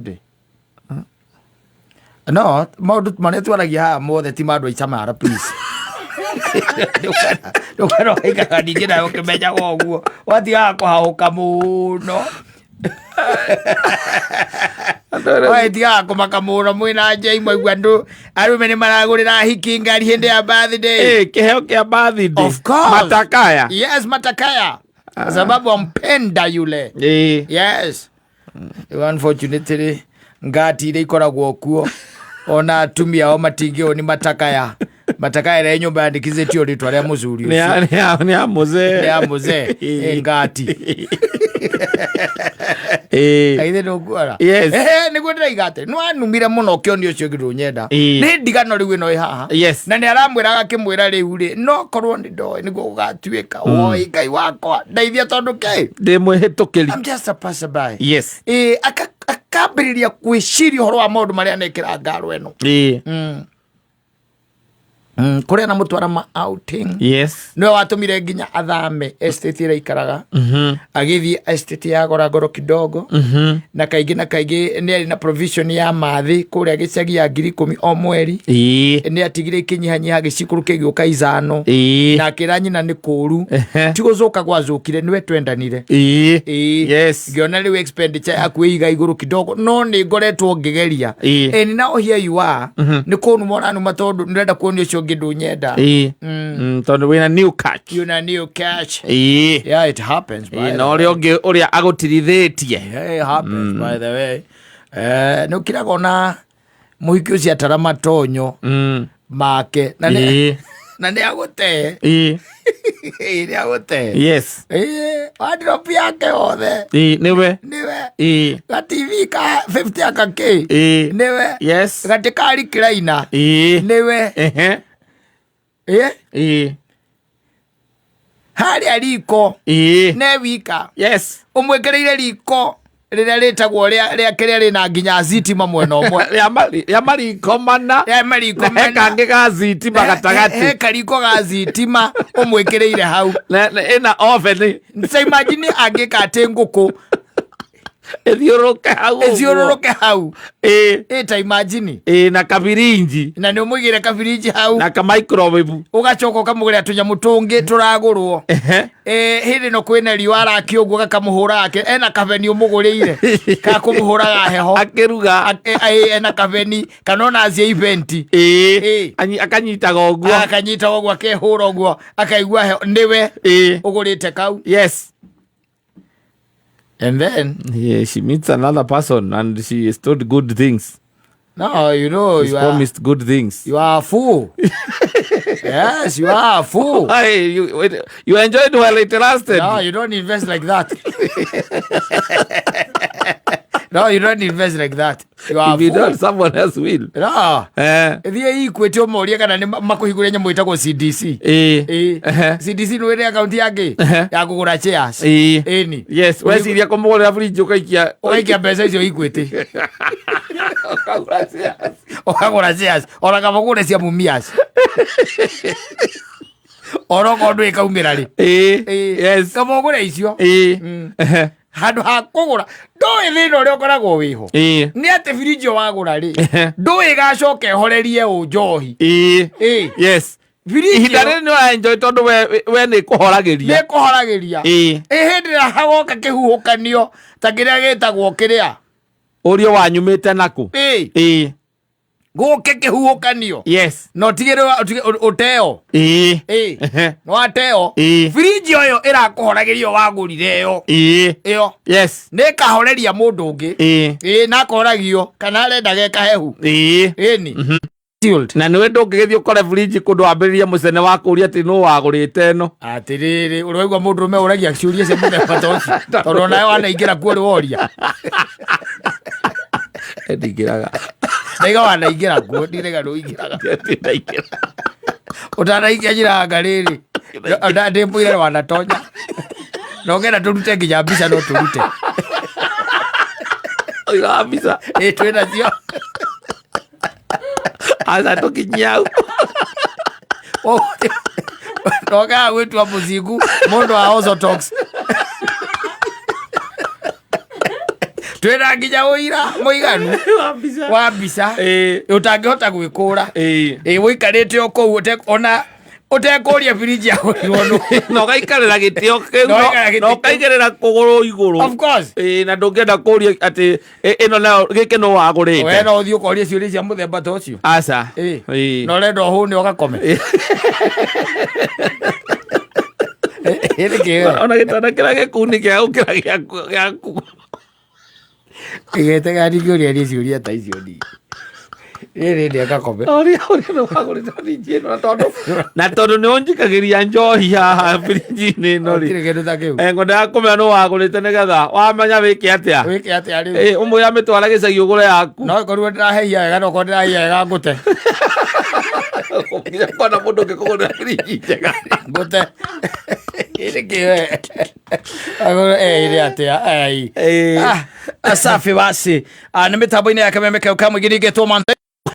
Ndĩ. No maũndũ marĩa twaragia haha mothe ti ma andũ a Icamara, please. Ndũkana ũgaikara ningĩ nawe ũkĩmenyaga ũguo watigaga kũhahũka mũno. Oe, tigaga kũmaka mũno mwĩna njei mwaigua andũ arũme nĩ maragũrĩra hiki ngari hĩndĩ ya birthday. Eh, kĩheo kĩa birthday. Of course. Matakaya. Yes, matakaya kwa sababu ampenda yule. Yes. Rĩu unfortunately ngati iria ikoragwo kuo ona atumia ao matingĩo nĩ matakaya matakaya ĩrĩa nyũmba yandĩkithĩtio rĩtwa rĩa mũcuri Nĩ ya- ũcio. nĩ ya mũzee. Nĩ ya mũzee. Ĩ, ngati. Kaithe ndũkuona? Yes. Ehe, nĩguo ndĩraiga atĩ nĩwanumire mũno ũkĩonio ũcio ũngĩ ndũnyenda. Nĩ ndigano rĩu ĩno ĩ haha. Na nĩ aramwĩraga akĩmwĩra rĩu rĩ no korwo nĩ ndoĩ nĩguo gũgatuĩka. Oi Ngai wakwa ndeithia tondũ kĩ? Ndĩ mwĩhĩtũkĩri. I'm just a passerby. Ĩ, akambĩrĩria gwĩciria ũhoro wa maũndũ marĩa anekĩra ngaro ĩno. Kũrĩa na mũtwara ma outing. Nĩwe watũmire nginya athame estate ĩrĩa aikaraga. Agĩthiĩ estate ya goragoro kidogo. Na kaingĩ na kaingĩ nĩ arĩ na provision ya mathĩ kũrĩa gĩcagi ya 10,000 o mweri. Nĩ atigire ikĩnyihanyiha gĩcikũrũke gĩũka 5. Na akĩra nyina nĩ kũru. Ti gũcũka gwacũkire nĩwe twendanire. Ĩĩ. Ngĩona rĩu expenditure yaku ĩiga igũrũ kidogo no nĩ ngoretwo ngĩgeria. And now here you are. Nĩ kũnuma ũranuma tondũ ndĩrenda kuonia ũcio ũngĩ ndũnyenda. Tondũ wĩna new catch. Yuna new catch. Yeah, it happens, by Ĩĩ, the na way. ũrĩa ũngĩ ũrĩa agũtirithĩtie. Yeah, it happens, by the way. Nĩ ũkiraga ona mũhiki ũcio atara matonyo make na nĩ na nĩ agũte. Nĩ agũte. Ĩĩ, wardrobe yake yothe Nĩwe. Nĩwe. Ga TV ka 50 aka kĩ nĩwe. Gatĩ ka recliner nĩwe. Ĩĩ. Harĩa riko ne wika. Ũmwĩkĩrĩire riko rĩrĩa rĩtagwo rĩa kĩrĩa rĩna nginya thitima mwena ũmwe. Rĩa mariko mana. Rĩa mariko Na he mana. kangĩ ga thitima gatagatĩ. He kariko ga thitima ũmwĩkĩrĩire hau. Na ĩna oven. Ta imagine angĩka atĩ ngũkũ ĩthiũrũrũke hau ũguo. Ĩthiũrũrũke hau. Ĩ, ta imagine. Ĩĩ, na kabirinji. Na nĩ ũmũigĩre kabirinji hau. Na ka microwave. Ũgacoka ũkamũgũrĩra tũnyamũ tũngĩ tũragũrwo. Hĩndĩ ĩno kwĩna riũa arakio ũguo gakamũhũra ake ena kabeni ũmũgũrĩire ka kũmũhũraga heho. Akĩruga. Ena kabeni kana ona acie event. Akanyitaga ũguo. Akanyitaga ũguo akehũra ũguo akaigua heho nĩwe ũgũrĩte kau. And then Yeah, she meets another person and she is told good things. No, you know, She's you are promised good things. You are a fool. Yes, you are a fool. Hey, you enjoyed while it lasted. No, you don't invest like that. No, you don't invest like that. You are If you a fool. don't, someone else will. No. Thiĩ Equity ũmorie kana nĩ makũhingũre nyamũ ĩtagwo CDC. Ĩĩ. CDC nĩ wĩrĩ akaunti yangĩ ya kũgũra shares. Ĩni. Yes, weciria kũmũgũrĩra fridge ũgaikia Ũgaikia mbeca icio Equity. Ũkagũra shares. Ũkagũra shares. Ona kaba ũgũre cia Mumias. Ona okorwo ndũĩ ĩkaumĩra rĩ. Kaba ũgũre icio. Handũ ha kũgũra ndũĩ thĩna ũrĩa ũkoragwo wĩho nĩ atĩ birinji ĩyo wagũra rĩ ndũĩ ĩgacoka ĩhorerie ũ njohi. Birinji Ihinda ĩyo rĩrĩ nĩ ũraenjoy tondũ we nĩ ĩkũhoragĩria. Nĩ ĩkũhoragĩria. Ĩ hĩndĩ ĩrĩa hagoka kĩhuhũkanio ta kĩrĩa gĩtagwo kĩrĩa Ũrio wanyumĩte nakũ? Gũke kĩhuhũkanio. Na ũtigĩrĩre ũteo. Nĩ wateo. Birinji ĩyo ĩrakũhoragĩria wagũrire ĩyo. Ĩyo. Nĩ ĩkahoreria mũndũ ũngĩ. Na akohoragio kana arenda ge kahehu. Ĩni. Sealed. Na nĩwe ndũngĩgĩthiĩ ũkore fridge kũndũ wambĩrĩrie mũcene wa kũũria atĩ nũ wagũrĩte ĩno. Atĩrĩrĩ, ũraigua mũndũrũme ũragia ciũria cia mũthemba ta ũcio tondũ onawe wanaingĩra kuo rĩ woria. Ndingĩraga. Ndaiga wanaingĩra kuo, ndiraiga ndũingĩraga. Ndinaingĩra. Ũtanaingĩra njiraga rĩrĩ. Ndĩmwĩre wanatonya. Na ũngĩenda tũrute nginya mbica no tũrute. Ũigaga mbica. Ĩ, twĩ nacio. Aca tũkinyia hau. Ndokaga gwĩtua mũcingu mũndũ wa Ozotox. Twĩna nginya ũira mũiganu Wa mbica. wa mbica ũtangĩhota gwĩkũra. Ĩ ũikarĩte o kũu ona ũtekũria birinji yagũrirwo nũ. Na ũgaikarĩra gĩtĩ o kĩu Na ũgaikarĩra gĩtĩ na ũkaigĩrĩra kũgũrũ igũrũ. Of course. Ĩĩ, na ndũngĩenda kũria atĩ ĩno nayo gĩkĩ no wagũrĩte. We no ũthiĩ ũkorie ciũria cia mũthemba ta ũcio. Aca. Ĩ. Ĩĩ. Na ũrenda ũhũne ũgakome. Ĩ, nĩkĩ we? Ona gĩtanda kĩrĩa gĩkuni kĩa gũkĩra gĩaku gĩaku. Gĩtega ndingĩũria niĩ ciũria ta icio niĩ. Rĩrĩ ndĩ gakome. Ũrĩa ũrĩa nĩ wagũrĩte birinji ĩno na tondũ na tondũ nĩ ũnjikagĩria njohi haha birinji-inĩ ĩno rĩ. Gũtirĩ kĩndũ ta kĩu. Eh, ngwendaga kũmenya nĩ wagũrĩte nĩgetha wamenya wĩke atĩa. Wĩke atĩa rĩu? Eh, ũmũira amĩtwara gĩcagi ũgũre yaku. No ĩkorirwo ndĩrahehia wega, no korwo ndĩrahehia wega ngũte. Nginya kona mũndũ ũngĩkũgũrĩra birinji njega. Ngũte. Ĩ nĩkĩ we? Agũrũ ĩrĩ atĩa? Ai. Eh. Ah, asafi basi. Ah, nĩ mĩtambo-inĩ ya kameme kau ka mũingĩ ningĩ tũmanthe.